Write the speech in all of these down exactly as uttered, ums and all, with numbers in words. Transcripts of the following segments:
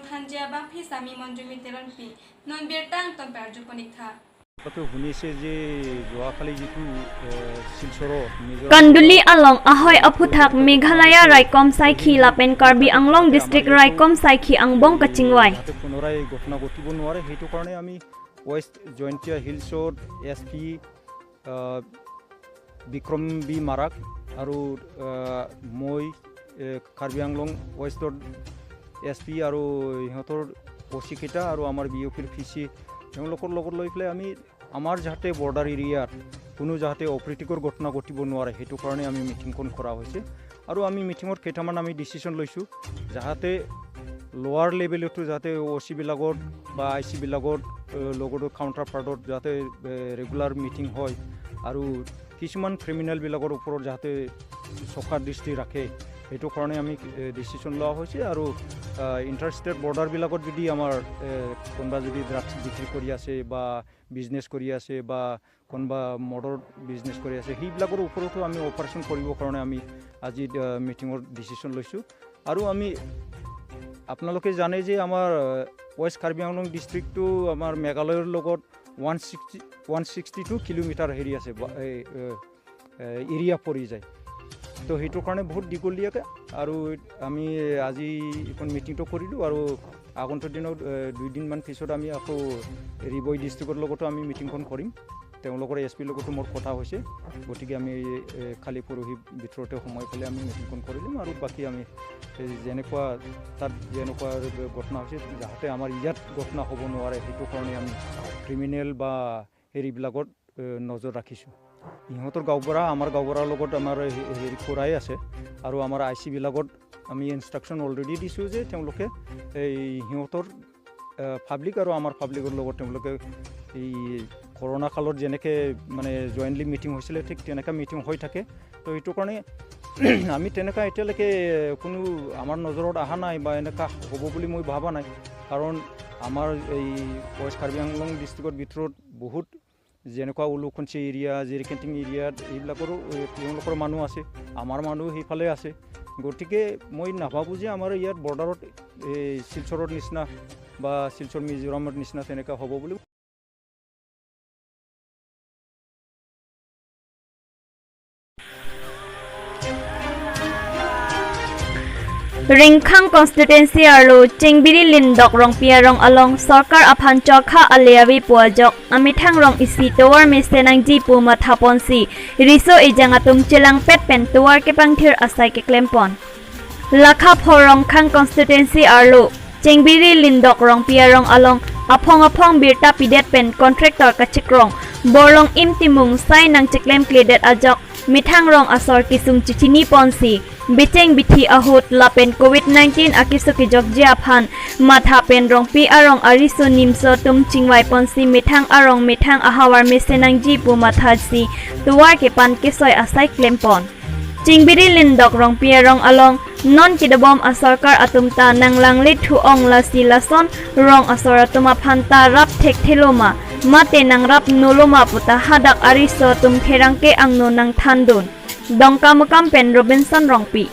Thanji abang phi sami Monjumi Teronpi. Non birta angton perju ponik tha. তাতে শুনিছে যে যোৱাকালি যিটো, এ, শিলচৰত Mizoram Kanduli along ahoi aphuthak Meghalaya Raikom Saikhi lapen Karbi Anglong District Raikom Saikhi angbong kachingvai. যাতে পুনৰাই ঘটনা ঘটিব নোৱাৰে, সেইটো কাৰণে আমি ৱেষ্ট জয়ন্তীয়া হিলছত এছ পি, আহ, বিক্ৰম বি মাৰাক আৰু, আহ, মই, এ, কাৰ্বি আংলং ৱেষ্টৰ এছ পি আৰু সিহঁতৰ অ' চি কেইটা আৰু আমাৰ বি অ' পিৰ ভি চি তেওঁলোকৰ লগত লৈ পেলাই আমি আমাৰ যাতে বৰ্ডাৰ এৰিয়াত কোনো যাতে অপ্ৰীতিকৰ ঘটনা ঘটিব নোৱাৰে, সেইটো কাৰণে আমি মিটিংখন কৰা হৈছে। আৰু আমি মিটিঙত কেইটামান আমি ডিচিশ্যন লৈছোঁ, যাতে লৱাৰ লেভেলতো যাতে অ' চিবিলাকত বা আই চিবিলাকত, এ, লগতো কাউণ্টাৰ পাৰ্টত যাতে, এ, ৰেগুলাৰ মিটিং হয় আৰু কিছুমান ক্ৰিমিনেলবিলাকৰ ওপৰত যাতে চোকা দৃষ্টি ৰাখে, সেইটো কাৰণে আমি, এ, ডিচিশ্যন লোৱা হৈছে। আৰু, আ, ইণ্টাৰষ্টেট বৰ্ডাৰবিলাকত যদি আমাৰ, এ, কোনোবা যদি ড্ৰাগছ বিক্ৰী কৰি আছে বা বিজনেছ কৰি আছে বা কোনোবা মদৰ বিজনেছ কৰি আছে, সেইবিলাকৰ ওপৰতো আমি অপাৰেশ্যন কৰিবৰ কাৰণে আমি আজি, আ, মিটিঙৰ ডিচিশ্যন লৈছোঁ। আৰু আমি, আপোনালোকে জানে যে আমাৰ, আ, ৱেষ্ট কাৰ্বি আংলং ডিষ্ট্ৰিক্টটো আমাৰ মেঘালয়ৰ লগত one sixty, one sixty two kilometre হেৰি আছে, বা, এই, এ, এ, এৰিয়া পৰি যায়। তো সেইটো কাৰণে বহুত দীঘলীয়াকৈ আৰু আমি আজি এইখন মিটিংটো কৰিলোঁ আৰু আগন্তুক দিনত, এ, দুইদিনমান পিছত আমি আকৌ ৰিবই ডিষ্ট্ৰিক্টৰ লগতো আমি মিটিংখন কৰিম। তেওঁলোকৰ এছ পিৰ লগতো মোৰ কথা হৈছে, গতিকে আমি, এ, কালি পৰহি ভিতৰতে সময় পালে আমি মিটিংখন কৰি দিম আৰু বাকী আমি, এ, যেনেকুৱা তাত যেনেকুৱা ঘটনা হৈছে, যাতে আমাৰ ইয়াত ঘটনা হ'ব নোৱাৰে, সেইটো কাৰণে আমি ক্ৰিমিনেল বা হেৰিবিলাকত, এ, নজৰ ৰাখিছোঁ। সিহঁতৰ গাঁওবুঢ়া, আমাৰ গাঁওবুঢ়াৰ লগত আমাৰ হে-, হেৰি কৰাই আছে আৰু আমাৰ আই চিবিলাকত আমি ইনষ্ট্ৰাকশ্যন অলৰেডি দিছোঁ যে তেওঁলোকে এই সিহঁতৰ, এ, পাব্লিক আৰু আমাৰ পাব্লিকৰ লগত তেওঁলোকে এই কৰোণা কালত যেনেকে মানে জইণ্টলি মিটিং হৈছিলে, ঠিক তেনেকা মিটিং হৈ থাকে। তো এইটো কাৰণে আমি তেনেকা এতিয়ালৈকে কোনো আমাৰ নজৰত অহা নাই বা এনেকা হ'ব বুলি মই ভবা নাই, কাৰণ আমাৰ এই ৱেষ্ট কাৰ্বি আংলং ডিষ্ট্ৰিক্টৰ ভিতৰত বহুত যেনেকুৱা উলুখুঞ্চি এৰিয়া, জিৰিকেণ্টিং এৰিয়াত এইবিলাকৰো, এ, তেওঁলোকৰ মানুহ আছে, আমাৰ মানুহ সেইফালে আছে। গতিকে মই নাভাবোঁ যে আমাৰ ইয়াত বৰ্ডাৰত, এই শিলচৰৰ নিচিনা বা শিলচৰ মিজোৰামৰ নিচিনা তেনেকুৱা হ'ব বুলি। Ringkhang constituency arlo Chingbiri Lindok Rongpi arong along sorkar aphan chokha ale ave pu ajok amethang rong isi tovar mesen nangji pu mathaponsi riso ejang atum chelangpet pen tovar kepangthir asai keklempon. Lakha pho Rongkhang constituency arlo Chingbiri Lindok Rongpi arong along aphong aphong birta pidet pen contractor kachikrong Borlong Im Timung sai nangcheklemkledet ajok methang rong asor kesung chechiniponsi, bicheng bithi ahut lapen covid nineteen akeso kejokji aphan matha pen Rongpi arong ariso nimso atum chingvaiponsi methang arong methang ahavar mesen nangji pu mathasi tovar kepan kesoi asai klempon. Chingbiri Lindok Rongpi arong along non kedobom asorkar atum ta nanglangle thu-ong, lasi lason rong asor atum aphan ta rap thekthelo ma, mate nangrap nolo ma puta hadak ariso atum pherangke angno nangthandun. Dongkamukam pen Robinson Rongpi.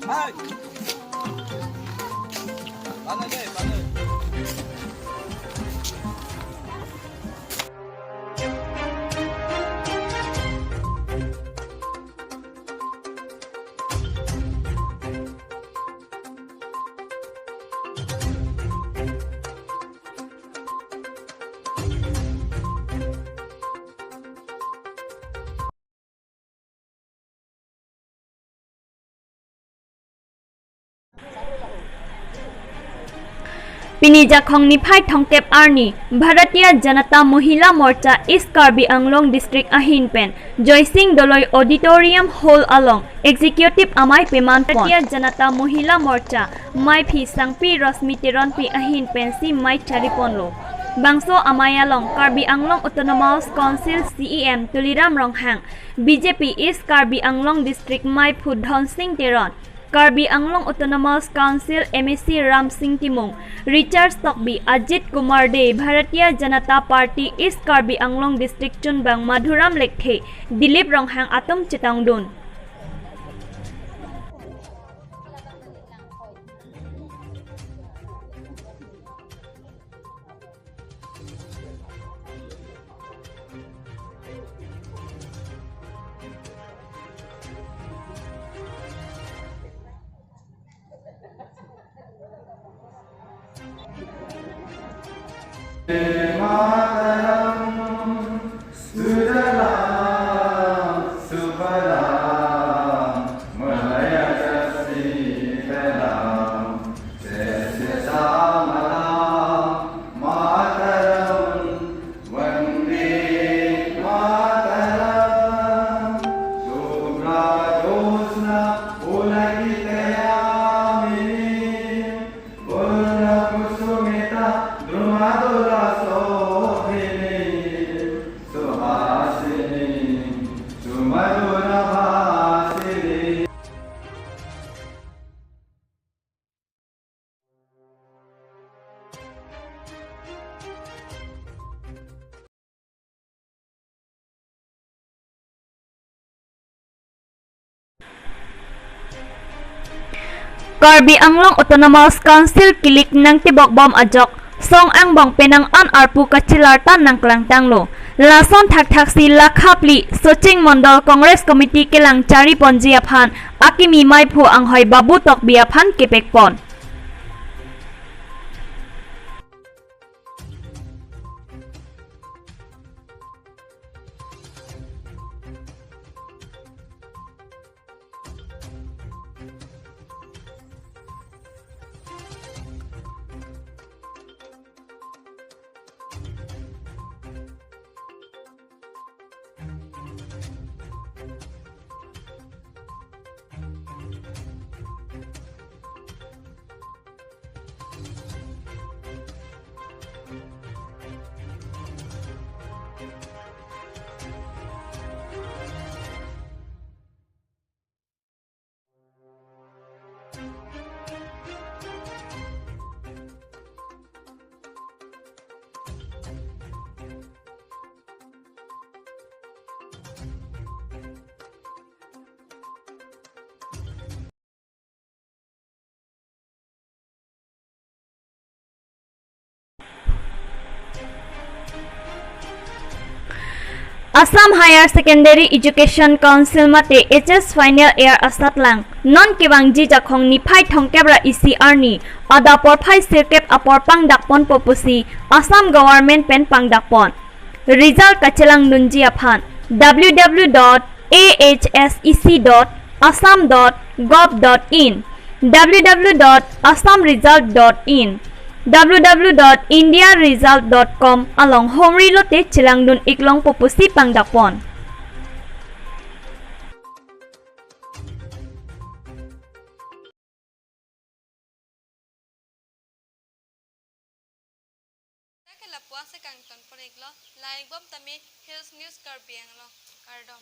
Hai. Mana deh, mana? Pini Jakhong niphai thomkep arni, Bharatiya Janata Mahila Morcha East Karbi Anglong District ahin pen Joysing Doloi Auditorium Hall along Executive Amei peman pon. Bharatiya Janata Mahila Morcha maiphi Sangpi Rosmi Teronpi ahin pensi mei chari ponlo. Bangso amei along Karbi Anglong Autonomous Council C E M Tuliram Ronghang, B J P East Karbi Anglong District maiphu Dhonsing Teron, Karbi Anglong Autonomous Council M A C Ramsing Timung, Richard Tokbi, Ajit Kumar Dey, Bharatiya Janata Party East Karbi Anglong District chunbang Madhuram Lekthe, Dilip Ronghang atum chetongdun. Karbi Anglong Autonomous Council kilik nangtibok bom ajok song angbong penang an arpu kachelar ta nangklangtanglo. Lason thakthaksi lakha phli Socheng Mondol Congress Committee kelang chari ponji aphan akimi maiphu anghoi Babu Tokbi aphan kepek pon. Assam Higher Secondary Education Council mate H S final year asatlang non kevangji Jakhong niphai thomkep ra isi arni adap porphai sirkep apor pangdak ponpo pusi Assam Government pen pangdak pon. Result kachelangdunji aphan W W W dot A H S E C dot assam dot gov dot in, W W W dot assam result dot in, W W W dot india result dot com along homri lote chelangdun iklongpo pusi pangdak pon. Dak ke lapu-an si kangton pon iklo, lang-ik bom tame Hills News Karbi Anglong, kardom.